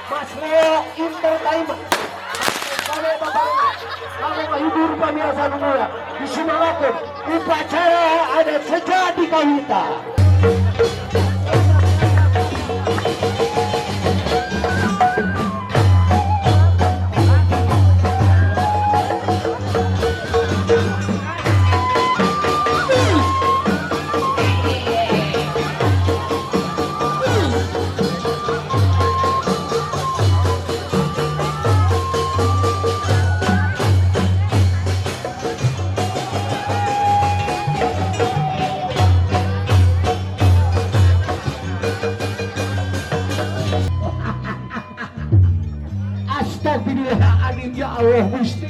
Mas Leo Entertainment. Kalau menghibur pemirsa dunia di Sumalakum upacara adat sejati Kawita. Astagfirullahaladzim, ya Allah Gusti.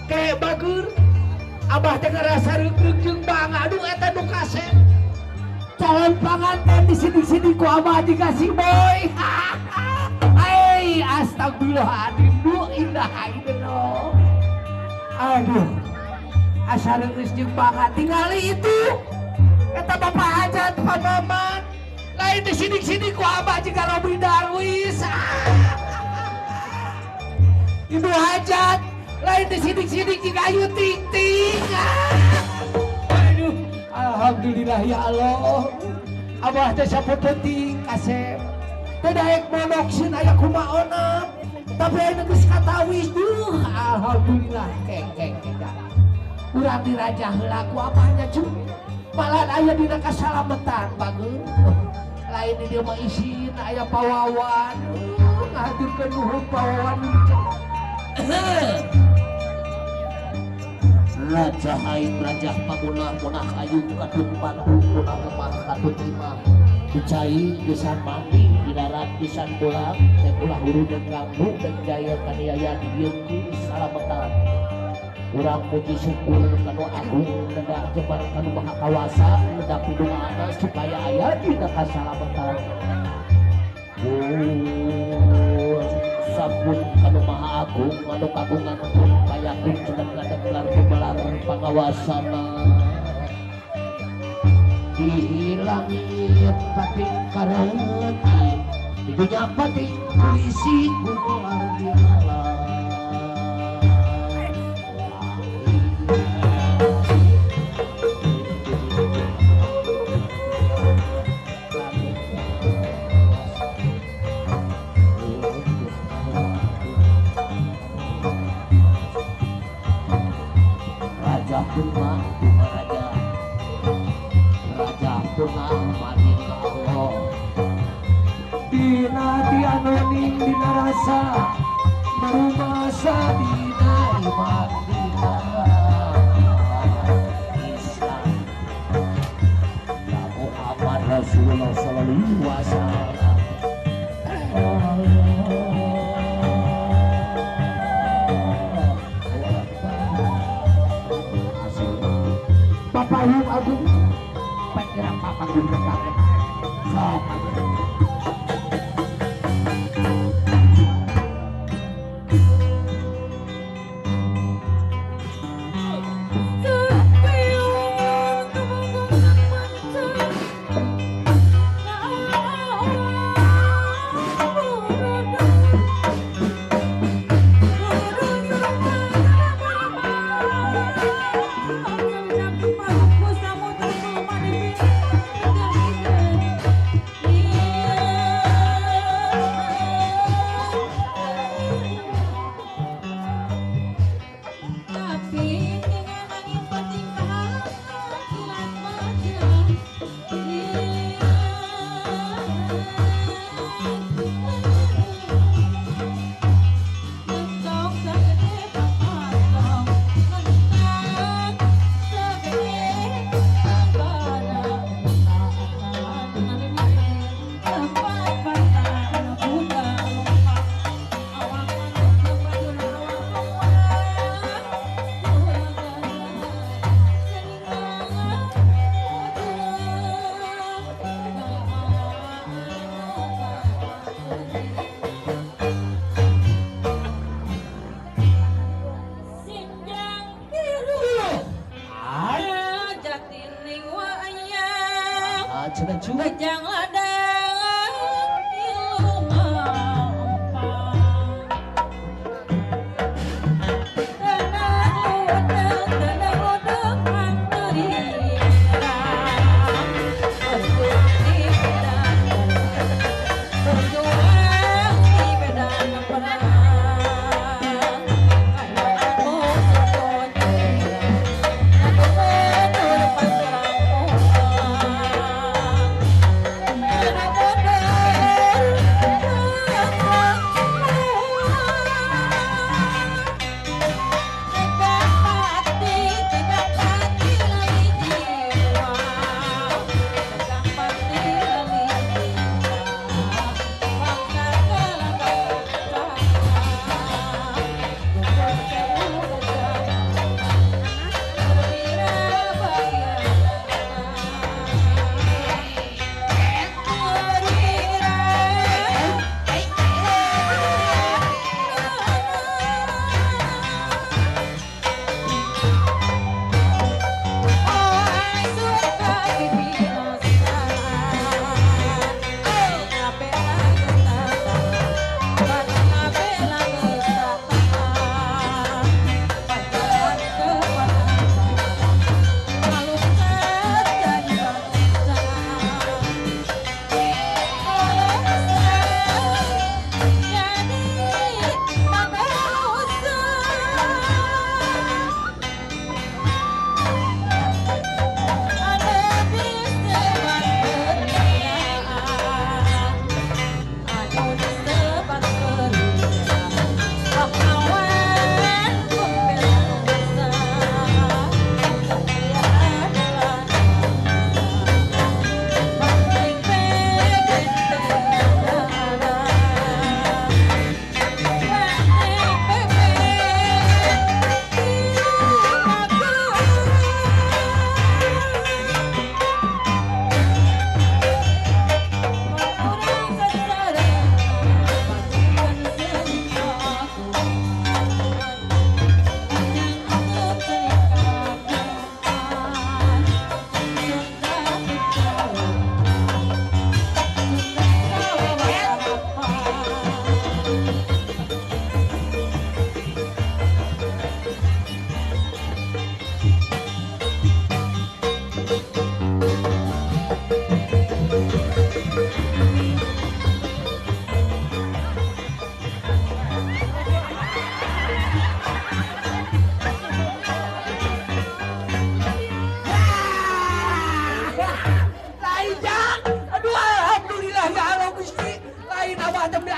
Kayak bager abah teh ngarasa reuk-reuk jeung bangga. Aduh eta nu kasep calon panganten di sini-sini ku abah dikasih boy. Hai, astagfirullahaladzim, du indah illallah. Aduh, asa reus jeung bangga tingali itu eta bapak hajat Pak Maman lain di sini-sini ku abah jiga Robby Darwis. Ibu hajat lain di sini-sini jika Ayu Ting Ting. Aduh, alhamdulillah ya Allah. Abah teh sapopenting kasep. Teu daek monok sieun aya kumaona. Tapi aya geus katawis duh, alhamdulillah keng keng keng. Urang dirajah heula ku abahnya cu. Malah aya dina kasalametan bagus. Lain di dieu mah isin aya pawawan. Ngahaturkeun nuhun pawawan. Raja aing raja pamunah munah ayu katut batu munah lemah katut imah dicai bisan mandi di darat bisan pulang dan ulah huru dan ganggu dan jaya kaniaya dieu salametan urang puji syukur kanu agung nedak jembar kanu maha kawasa nedak pidumaana supaya aya dina kasalametan. Sabun kanu maha agung anu kagungan pun payakun cenah ngadeglar gemelar pangawasana di langit pating kareti di dunya pating polisi gumelar di alam. Raja punah maning Allah dina tianoning dina rasa merumasa dina iman dina Islam ya Muhammad Rasulullah sallallahu alaihi wasallam. Bapak Yung Agung pangeran Bapak Gung sok. Oh.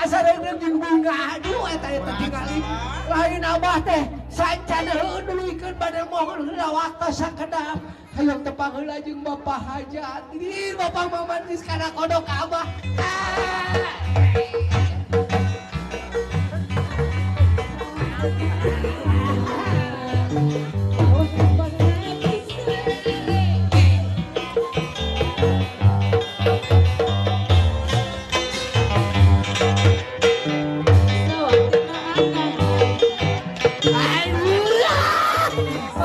asa reungeun jeung bunga. Aduh eta eta tingali. Lain abah teh saencana heueuh nuluykeun bade mohon heula waktos sakedap. Hayang tepang heula jeung Bapak Hajat. Ih Bapak Maman geus kana kodok ka abah.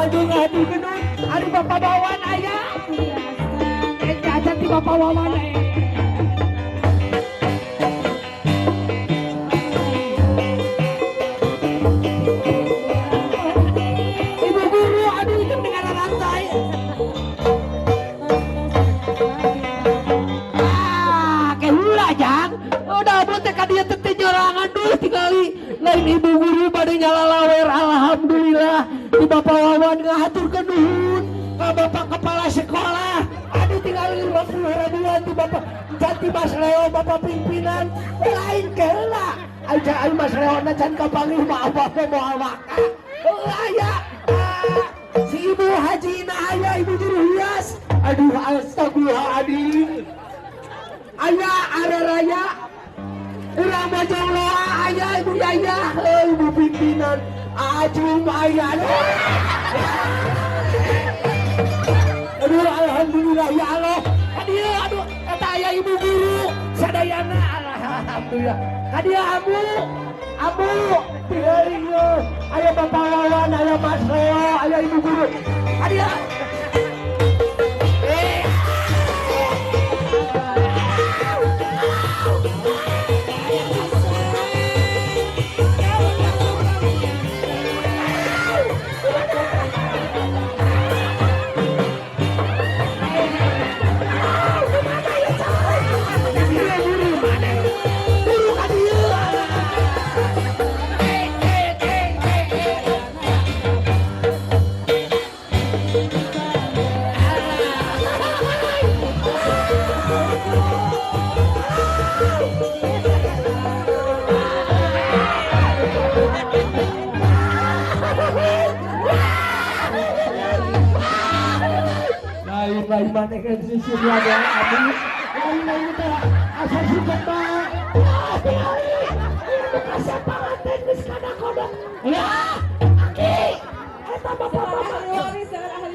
Aduh aduh genut, aduh Bapak Wawan aya. Aja ti Bapak Wawan aya. Ibu guru, aduh itu dengan rantai. Ah, kehula jang. Udah belum teh ka dieu teh nyorangan duh tingali. Lain ibu guru bade nyalalawer alhamdulillah. Di Bapak Wawan ngahaturkeun nuhun ka Bapak Kepala Sekolah. Aduh tinggal 50 ribuan di Bapak Jati Mas Leo Bapak pimpinan lain keheula. Aja aing Mas Leo na can kapanggih mah abah mah moal waka. Heuh aya. Si Ibu Haji Ina aya Ibu juru hias. Aduh astagfirullahaladzim. Aya araraya. Urang Bojong Loa aya Ibu Yaya, heuh Ibu pimpinan. Ajum aya. Aduh alhamdulillah ya Allah. Kadieu aduh eta aya ibu guru sadayana alhamdulillah. Kadieu abu. Abu tingali ieu. Aya Bapak Wawan, aya Mas Leo, aya ibu guru. Kadieu. Guru kadieu. Lain lain maneh kan sisi ada abu. Lain lain teh asa suka mah. Ah tingali. Ieu kasep panganten geus kana kodok. Ya, aki. Eta Bapak Maman.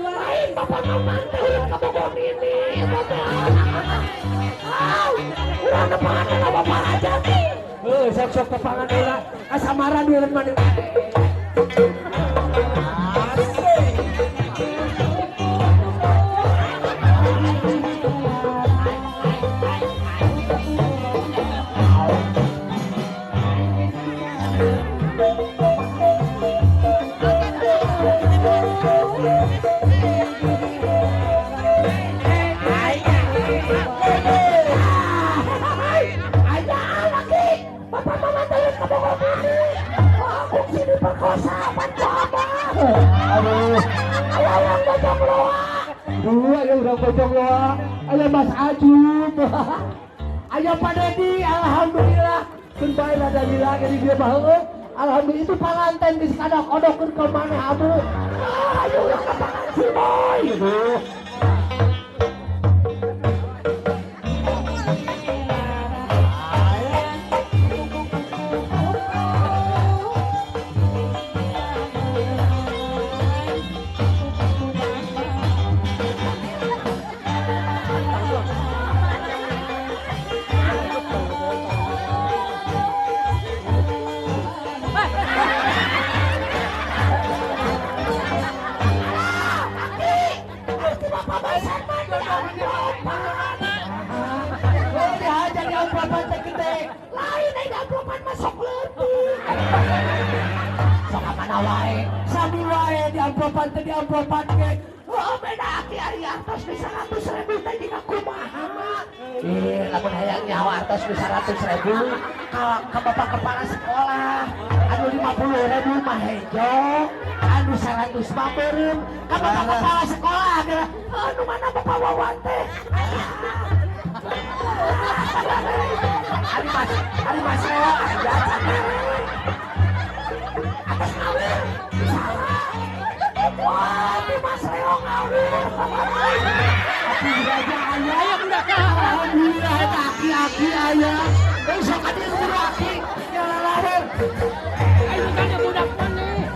Lain Bapak Maman teh urang kabogoh nini eta teh. Au, urang nepangan ka Bapak Hajat. Heuh, sok-sok tepangan heula. Kasamaran urang maneh. Aya lagi. Bapak Maman teh kabogoh nini. Aku sini perkosa pan ku abah. Aduh, aya urang Bojong Loa. Duh, aya urang Bojong Loa. Aya Mas Ajum. Aya Pak Dedi, alhamdulillah. Keun bae rada lila ge di dieu mah heueuh. Alhamdulillah itu panganten geus kadok-kodokkeun ka maneh abu. Ayo urang ka pangan si Boy. Aduh. Lain ai amplopan masuk leutik. Sok mana wae, sami wae di amplopan teh di amplopan ge. Oh beda aki ari artos di 100.000 teh dina kumaha mah. Ih, lamun hayang nyaho artos di 100.000 ka bapak kepala sekolah. Anu 50.000 mah hejo, anu 100 mah beureum. Ka bapak kepala sekolah geura, anu mana Bapak Wawan teh. Ari Mas Leo aya can atas ngawir. Wah, di Mas Leo ngawir. Alhamdulillah aya ya budak. Alhamdulillah eta aki-aki aya. Sok ka dieu buru aki. Ya lalawer. Ayo tanya budak maneh.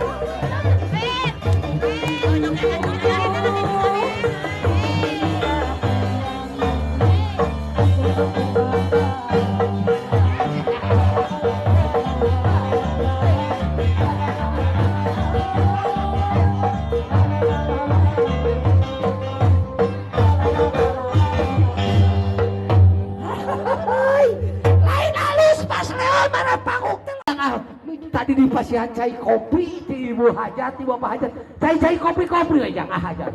Lain alus Mas Leo mana panguk tengah. Tadi di pasihan cai kopi ti ibu hajat ti bapak hajat. Cai-cai kopi-kopi aja ah hajat.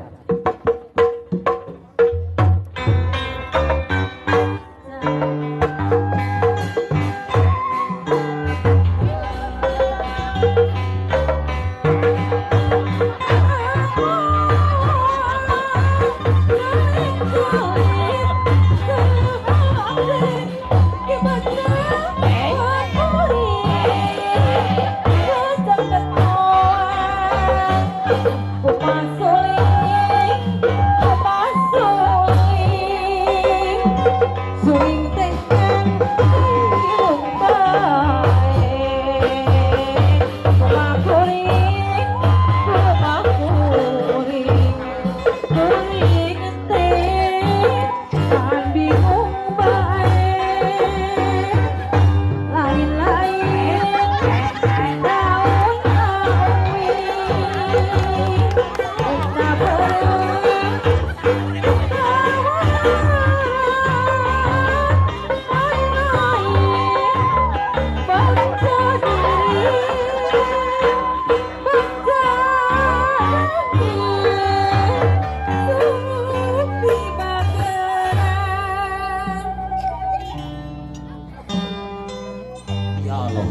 Ya Allah,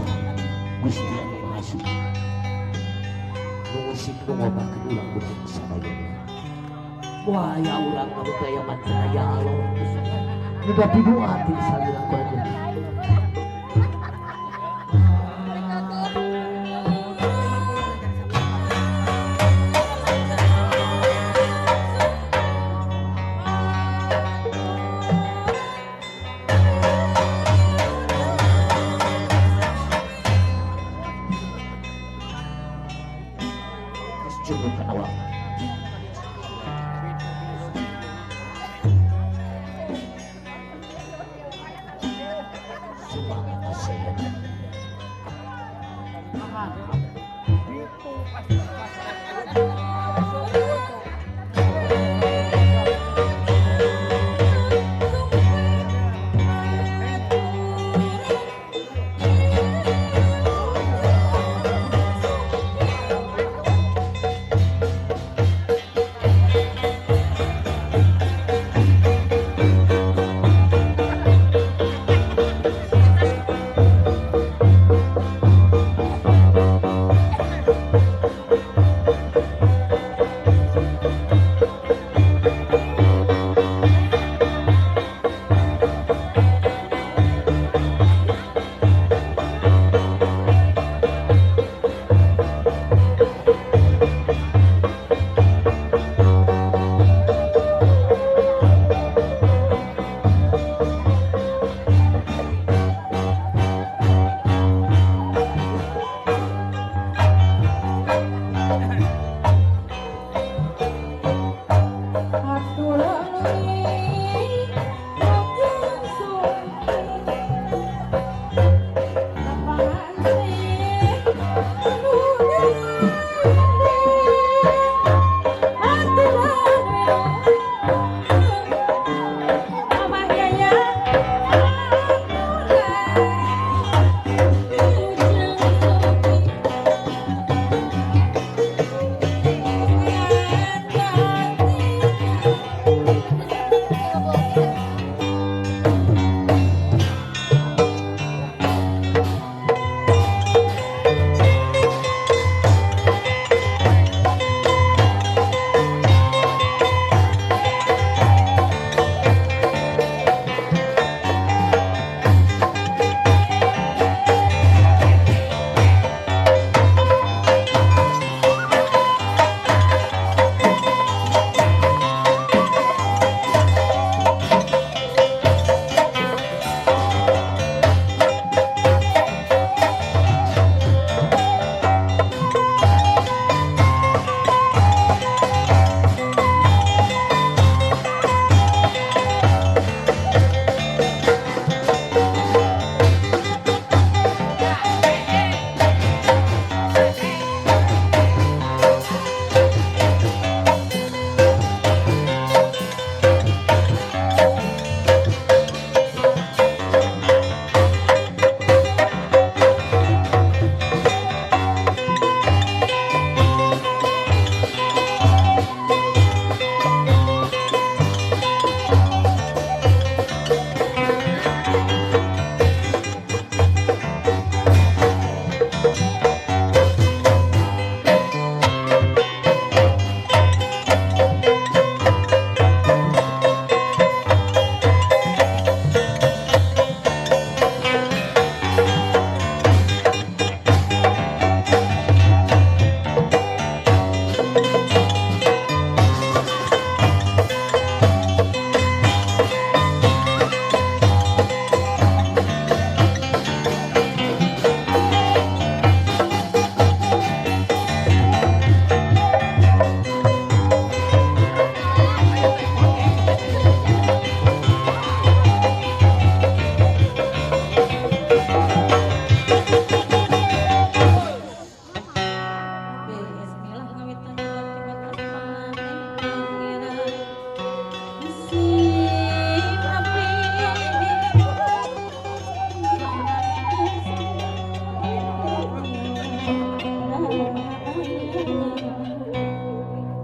Gusti anu Maha Suci. Nu ngusik nu ngobakeun urang budak sadayana. Wah ya urang anu teh aya mantena ya Allah. Nu pidu'a ti salira kudu. Cukup kana waktu.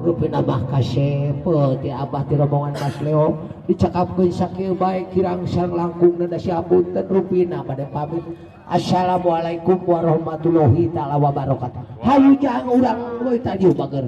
Rupina mah kasep ti abah ti rombongan Mas Leo dicakapkeun sakieu bae kirang sareng langkung da siapunten rupina bade pamit. Assalamualaikum warahmatullahi taala wabarakatuh. Hayu jang urang we tadi bager.